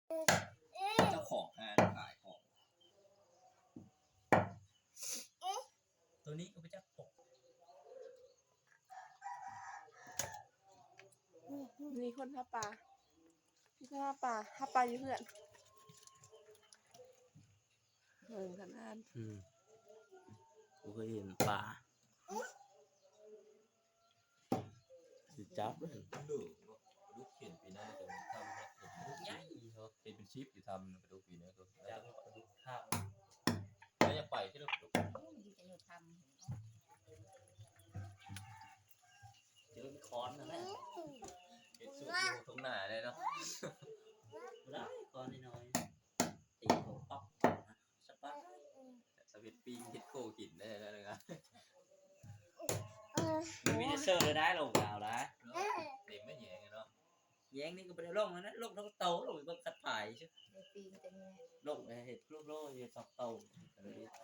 ເຈົ້າຂອງຮ້ານຂາຍຂອງ ໂຕນີ້ກໍໄປຈັກ ມີຄົນຫາປາ ມີຄົນຫາປາ ຫາປາຢູ່ເຮືອນ ເບິ່ງຂະໜາດ ອືມ ບໍ່ເຄີຍເຫັນປາ ຊິຈັບເລີຍ ເນາະ ປາດຸກເຫັນປີນັ້ນກໍທຳ ປາດຸກໃຫຍ່ເນາະ ເຫັນເປັນສິບຢູ່ທຳ ປາດຸກປີນີ້ກໍ ຈັກປາດຸກທຳ ແລ້ວຢາກໄປທີ່ ປາດຸກ ໂອ້ຍ ຢູ່ແຕ່ຢູ່ທຳ ເຈີເປັນຄອນນັ້ນແຫຼະ ເຮັດສວນຢູ່ທົ່ງນາໄດ້ເນາະ ບໍ່ໄດ້ ຄອນນ້ອຍໆ ຕີໂຕປັບ ສະບາຍ ສຳເລັດປີ້ງເຮັດໂຄກິນໄດ້ແລ້ວນະ ມີແຕ່ເຊີໄດ້ລົງເອົາໄດ້ ເນາະ ເຕັມແມ່ແຍງເນາະ ແຍງນີ້ກໍບໍ່ໄດ້ລົງແລ້ວນະ ລົງເທົ່າໂຕ ລົງໄປເບິ່ງຄັດພາຍຊື່ ໄດ້ປີ້ງແຕ່ນີ້ ລົງເຮັດລູກໂລຢູ່ສອງໂຕ ກໍເລີຍ